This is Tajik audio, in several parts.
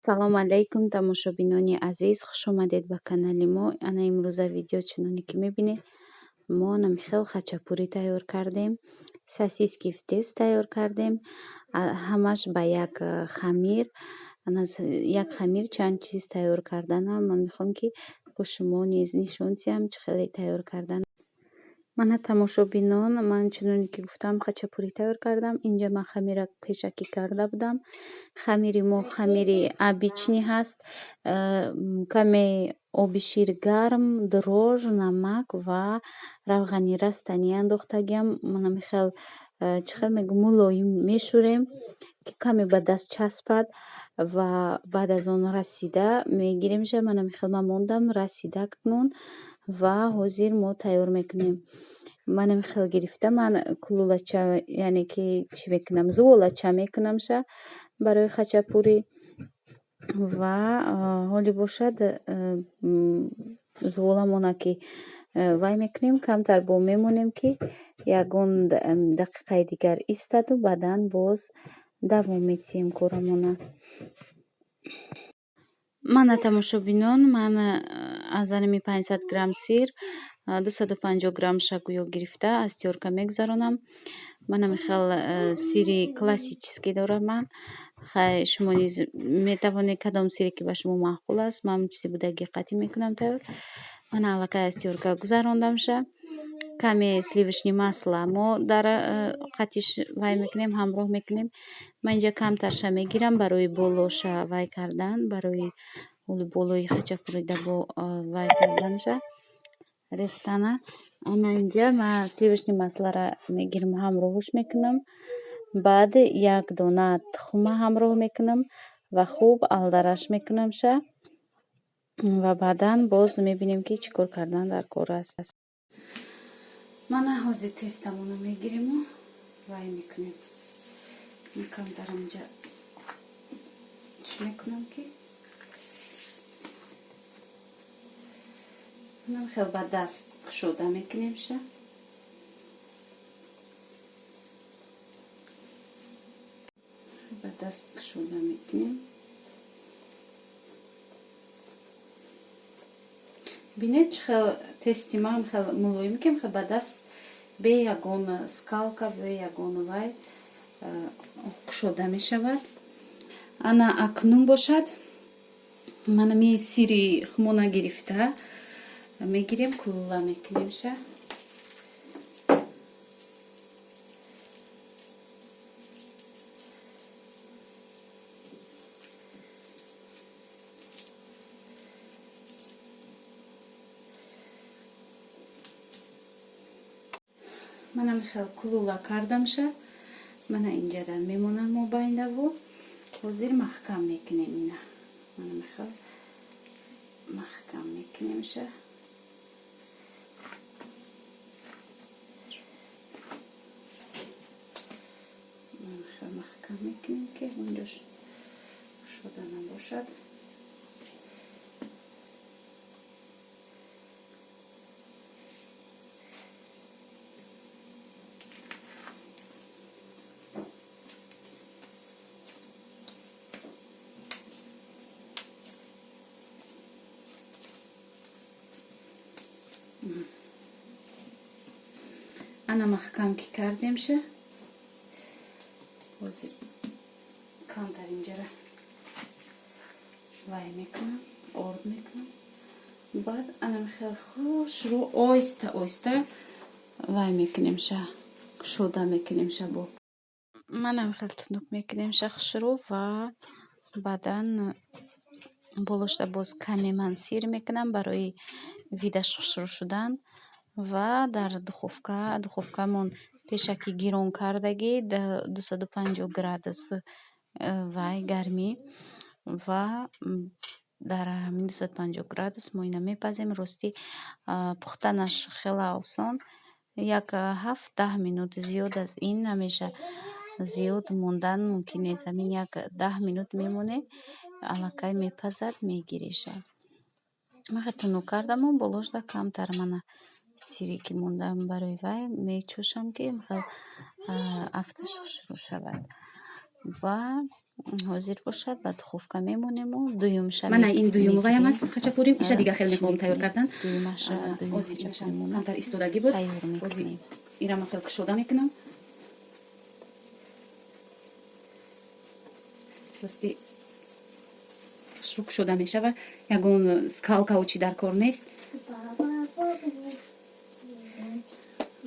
Салому алайкум, тамошобинони азиз, хуш омадед ба канали мо. Ана имрӯза видео чуноне ки мебинед, мо намихел хачапури тайёр кардем, сосиски в тест тайёр кардем, ҳамаш ба як хамир, як хамир чанд чиз тайёр карданам. Ман мехоҳам ки бо шумо низ нишон диҳам чӣ хеле тайёр кардан. Мана тамошобинон, ман чуноне ки гуфтам хачапури тайёр кардам. Инҷа ман хамира пешакӣ карда будам. Хамири мо хамири обычный ҳаст. Каме оби шир гарм, дрож, намак ва равғани растанӣ андохтагиам. Мана михел чӣ хел мегӯм, мулоим мешӯрем, ки каме ба даст часпад ва баъд аз он расида мегиремша. Мана михел ман мондам расида акнун ва ҳозир мо тайёр мекунем. Мана михел гирифта ман кулулача, яъне ки чӣ мекунам, зуволача мекунамша барои хачапури ва ҳоли бошад зуволамона ки вай мекунем, камтар бо мемонем ки ягон дақиқаи дигар истаду баъдан боз давом медиҳем корамона. Мана тамошобинон, ман аз анами 500 грамм сир 250 грамм шагӯё гирифта аз тёрка мегузаронам. Мана михел сири классический дорам ман. Хай, шумо низ метавонед кадом сире ки ба шумо маъқул аст. Ман чизи будаги қатъӣ мекунам тайёр. Мана аллакай аз тёрка гузарондамша. Каме сливочный масло мо дар қатиш вай мекунем, ҳамроҳ мекунем. Ман инҷа камтарша мегирам барои болоша вай кардан, барои болои хачапурида бо вай карданша рехтана. Ана инҷа ман сливочный маслора мегирам, ҳамроҳш мекунам. Баъд як дона тухма ҳамроҳ мекунам ва хуб алдараш мекунамша ва баъдан боз мебинем ки чӣ кор кардан дар кор аст. Мана ҳозир тестамонро мегириму вай мекунем. Камтар инҷа чӣ мекунам ки хел ба даст кушода мекунемша. Ба даст кушода мекунем. Бинед чӣ хел тести ман хел мулоим ки хел ба даст бе ягон скалка, бе ягон вай кушода мешавад. Ана акнун бошад мана ми сири хумона гирифта мегирем, кулула мекунемша. Мана михел кулула кардамша. Мана инҷада мемонам мобайндаву ҳозир маҳкам мекунем ина. Мана михел маҳкам мекунемша. Михел маҳкам мекунем ки онҷош кушода набошад. Ана маҳкам ки кардемша, ҳозир камтар инҷара вай мекунам, орд мекунам. Баъд ана михел хушрӯ оҳиста оҳиста вай мекунемша, кушода мекунемша бо. Мана михел тунук мекунемша хушрӯ ва баъдан болошта боз каме ман сир мекунам барои видаш хушрӯ шудан ва дар духовка, духовкамон пешакӣ гирон кардагӣ 250 градус вай гармӣ ва дар ҳамин 250 градус мо ина мепазем. Ростӣ пухтанаш хеле осон, як 7-10 минут, зиёд аз ин намеша. Зиёд мондан мумкин нест. Ҳамин як 10 минут мемонед, аллакай мепазад, мегиреша. Ман тунук кардаму болошда камтар мана сире ки мондам барои вай мечӯшам ки михел афташ хушрӯ шавад. Ва Ҳозир бошад, ба духовка мемонему дуюмша Мана ин дуюмваям мегирем. аст хачапурим. Иша дигар хеле Чӣ мехоҳам тайёр мекунем? кардан. Дуюмаша, дуюм Ози инашам хачапуримона камтар истодагӣ буд. тайёр Ози мекунем. ирама хел кушода мекунам. Рости хушрӯ кушода мешава, ягон скалкаву чӣ дар кор нест.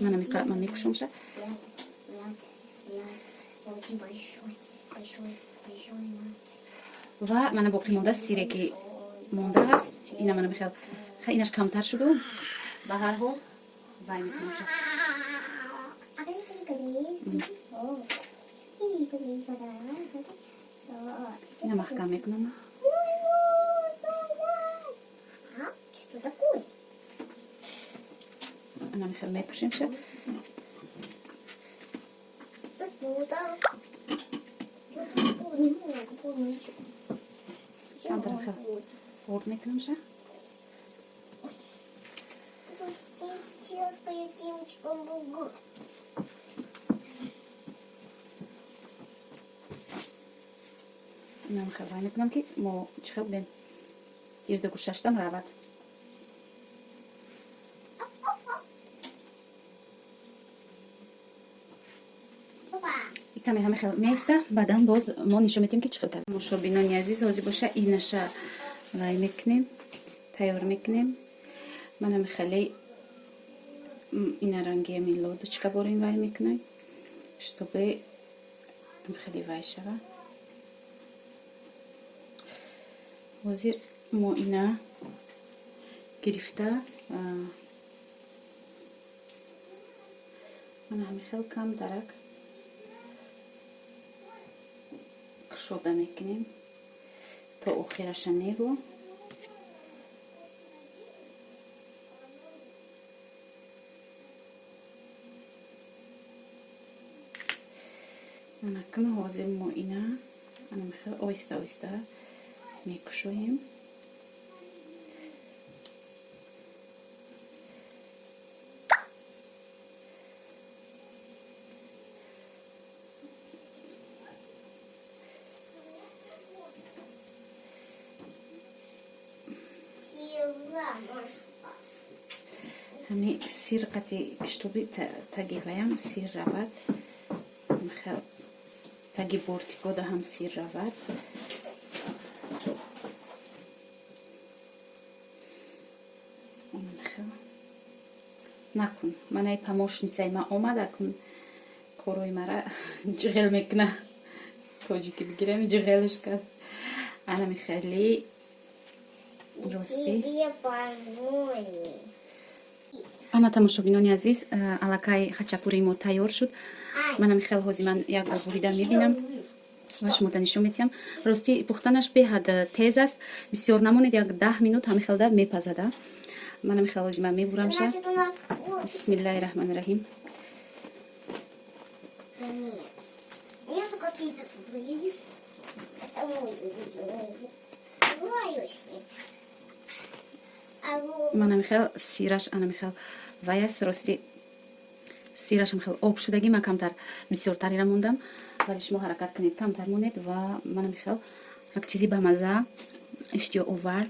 Мана ман мекушомша. Очень большой, большой, большой. Ва мана боқӣ монда сире ки мондааст, ина мана мехел, инаш камтар шуду, ба ҳар ҳол вай мекунамша. Ина маҳкам мекунам. Что такое? Ана мехел мепӯшемша. Тут немного, полночь. Камтар мехел орд мекунамша. Тут сейчас девочка бугас. Ина мехел вай мекунам, ки мо чӣ хел будем, гирду гӯшаштам равад. И каме ҳаме хел меиста, баъдан боз мо нишон метиҳем, ки чӣ хел кардем. Тамошобинони азиз, ҳозир боша инаша вай мекунем, тайёр мекунем. Мана мехеле ина ранги ами лодочка борем вай мекунем, чтобы хеле вай шава. Ҳозир мо ина гирифта, мана ҳами хел кам дарак кушода мекунем, то охираша небо. Анакун ҳозир мо ина ана мехел оҳиста оҳиста мекушоем. Ҳами сир қати, чтобы таги ваям сир равад, хел таги бортикода ҳам сир равад. Хел накун, манаи помощницаи ма омад, акун корои мара ҷиғел мекуна. Тоҷикӣ бигирем, ҷиғелш кард. Анами хеле ростӣ. Тебе помони. Ана, тамошобинони азиз, аллакай хачапурии мо тайёр шуд. Манам хел ҳозир ман як бор бурида мебинам ва шумода нишон медиҳам. Ростӣ, пухтанаш беҳад тез аст, бисёр намонед, як 10 минут ҳами хелда мепазада. Манам хел ҳозир ман мебурамша. Значит, у нас вот. Бисмиллаҳи раҳмани раҳим. Нет. Нету какие-то сюрпризы. Это мой любимый. Бываю с ним. А вот Манам хел сираш анам хел вай аст. Ростӣ, сирашам хел об шудагӣ, ман камтар бисёртарира мондам, вале шумо ҳаракат кунед, камтар монед. Ва манам хел як чизи бамаза, иштиҳоовар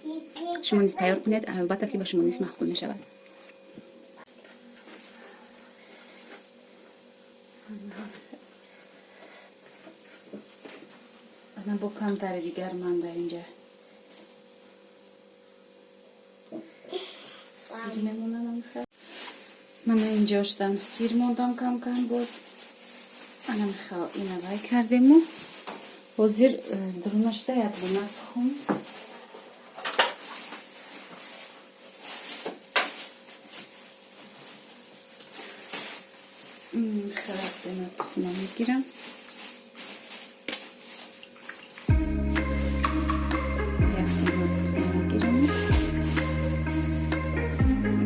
шумо низ тайёр кунед, албатта ки ба шумо низ маъқул мешавад. Ана бо камтари дигар ман дар инҷа сир мемонам. Мана инҷоштам сир мондам кам кам боз. Ана михел ина вай кардему ҳозир дурунашда як дона тухм. Хел як дона тухма мегирам. Як дона тухма мегирам.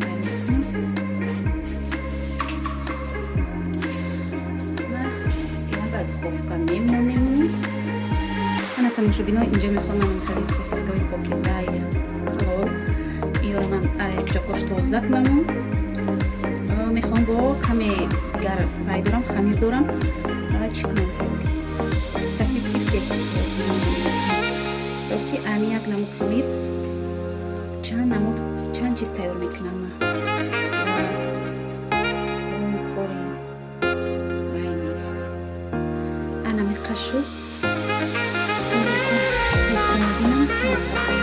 Вай мекунам. Ва ина ба духовка мемонему. Ана, тамошобино, инҷо мехоҳам хеле сосискаҳои покизаи ҳалол. Иёро ман ҷокош тоза кунаму мехоҳам бо каме дигар вай дорам, хамир дорам. Чӣ кунам? Сосиски в тесте. Рости, ами як намуд хамир чанд намуд, чанд чиз тайёр мекунам ман. Кори вай нест. Ана меқашу тесто мебинам, чанд шуд.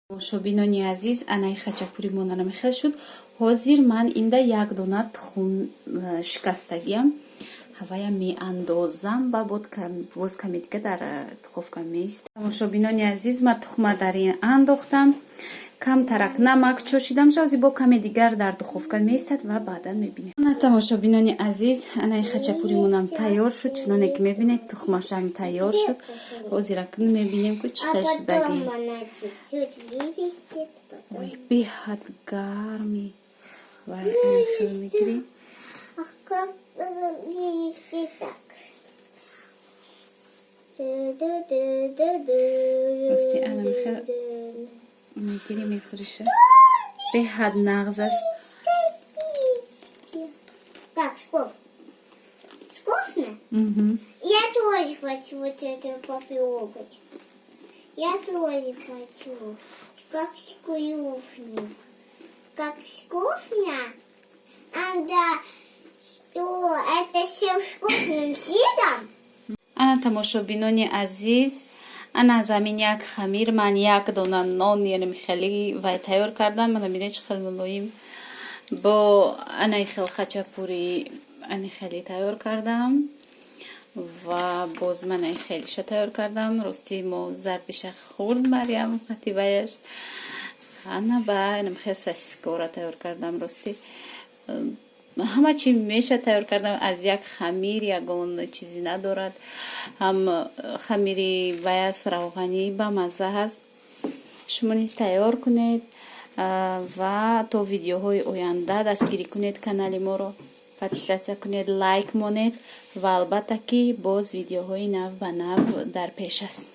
Тамошобинони азиз, анаи хачапури мо намехел шуд. Ҳозир ман инда як дона тухм шикастагиам ҳавая меандозам ва боз каме дига дар духовка меист. Тамошобинони азиз, ман тухма дар ин андохтам, камтарак намак чошидам. Ҳозир бо каме дигар дар духовка меистад ва баъдан мебинем. Ана, тамошобинони азиз, анаи хачапуримонам тайёр шуд. Чуноне ки мебинед, тухмашам тайёр шуд. Ҳозир акнун мебинем, ку чӣ хел шудагӣ. Ой, беҳад гарми. Вай, хел мегирем. А как вывести так? Рости, ана мехел мегирӣ, мехӯриша, беҳад нағз аст. Так, сколько? Вкусно? Мгм. Я тоже хочу вот это попробовать. Я тоже хочу. Как с кухней. Как с кухня. А да, что это все вкусным сыром? Ана, тамошобинони азиз, ана аз ҳамин як хамир ман як дона нон, яъне хеле вай, тайёр кардам. Мана бинед, чӣ хел мулоим. Бо анаи хел хачапури ани хеле тайёр кардам ва боз манаи хелиша тайёр кардам. Рости, мо зардиша хурд, Мариям хатибаяш. Ана ба инам хел сосискора тайёр кардам. Рости, ҳама чи меша тайёр кардам аз як хамир, ягон чизе надорад. Ҳам хамири вай аст, равғанӣ, бамазза ҳаст. Шумо низ тайёр кунед ва то видеоҳои оянда дастгирӣ кунед канали моро, подписаться кунед, лайк монед ва албатта ки боз видеоҳои нав ба нав дар пеш аст.